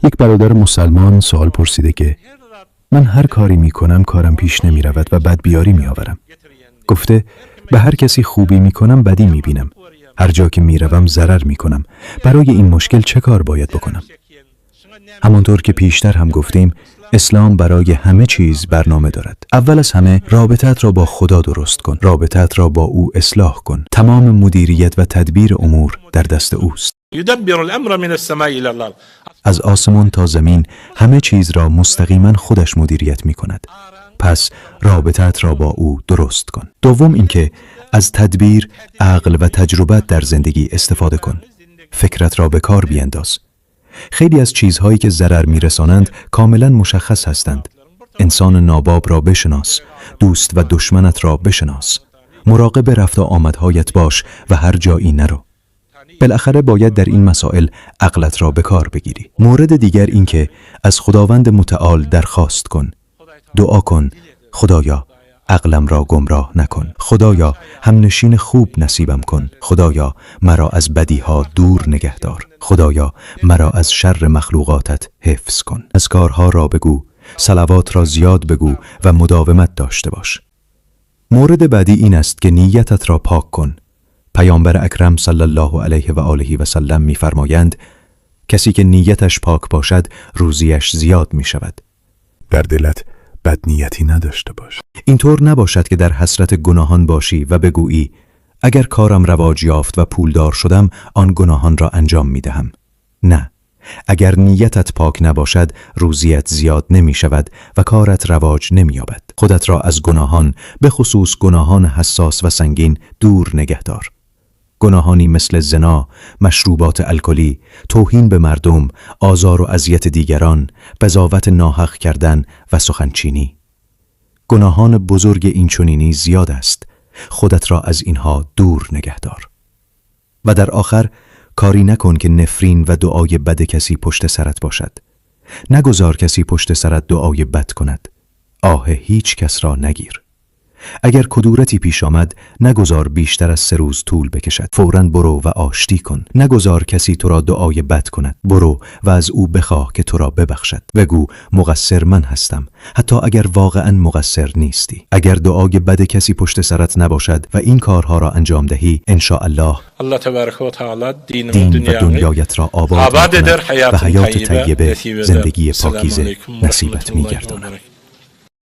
یک برادر مسلمان سوال پرسیده که من هر کاری می کنم کارم پیش نمی رود و بدبیاری می آورم. گفته به هر کسی خوبی می کنم بدی می بینم. هر جا که می روم ضرر می کنم. برای این مشکل چه کار باید بکنم؟ همانطور که پیشتر هم گفتیم اسلام برای همه چیز برنامه دارد. اول از همه رابطت را با خدا درست کن، رابطت را با او اصلاح کن. تمام مدیریت و تدبیر امور در دست اوست. يدبر الأمر من السماء إلى الأرض. از آسمان تا زمین همه چیز را مستقیما خودش مدیریت می کند. پس رابطت را با او درست کن. دوم اینکه از تدبیر، عقل و تجربت در زندگی استفاده کن. فکرت را به کار بینداز. خیلی از چیزهایی که ضرر میرسانند کاملا مشخص هستند. انسان ناباب را بشناس، دوست و دشمنت را بشناس. مراقب رفت و آمدهایت باش و هر جایی نرو. بالاخره باید در این مسائل عقلت را به کار بگیری. مورد دیگر این که از خداوند متعال درخواست کن. دعا کن خدایا عقلم را گمراه نکن. خدایا همنشین خوب نصیبم کن. خدایا مرا از بدیها دور نگهدار. خدایا مرا از شر مخلوقاتت حفظ کن. اذکارها را بگو، صلوات را زیاد بگو و مداومت داشته باش. مورد بعدی این است که نیتت را پاک کن. پیامبر اکرم صلی الله علیه و آله و سلم می‌فرمایند کسی که نیتش پاک باشد روزیش زیاد می‌شود. در دلت بد نیتی نداشته باش. اینطور نباشد که در حسرت گناهان باشی و بگویی اگر کارم رواج یافت و پولدار شدم آن گناهان را انجام می‌دهم. نه، اگر نیتت پاک نباشد روزیت زیاد نمی شود و کارت رواج نمی یابد. خودت را از گناهان، به خصوص گناهان حساس و سنگین، دور نگهدار. گناهانی مثل زنا، مشروبات الکلی، توهین به مردم، آزار و اذیت دیگران، قضاوت ناحق کردن و سخنچینی. گناهان بزرگ اینچنینی زیاد است. خودت را از اینها دور نگهدار. و در آخر کاری نکن که نفرین و دعای بد کسی پشت سرت باشد. نگذار کسی پشت سرت دعای بد کند. آه هیچ کس را نگیر. اگر کدورتی پیش آمد نگذار بیشتر از 3 روز طول بکشد. فوراً برو و آشتی کن. نگذار کسی تو را دعای بد کند. برو و از او بخواه که تو را ببخشد. بگو مقصر من هستم، حتی اگر واقعاً مقصر نیستی. اگر دعای بد کسی پشت سرت نباشد و این کارها را انجام دهی، ان شاء الله الله تبارک و تعالی دین و دین و دنیای دنیایت را آباد آباد می‌کند در حیات و حیات طیبه طیبه، نصیب در. زندگی السلام پاکیزه علیکم و نصیبت رحمت الله و می‌گرداند. برکاته.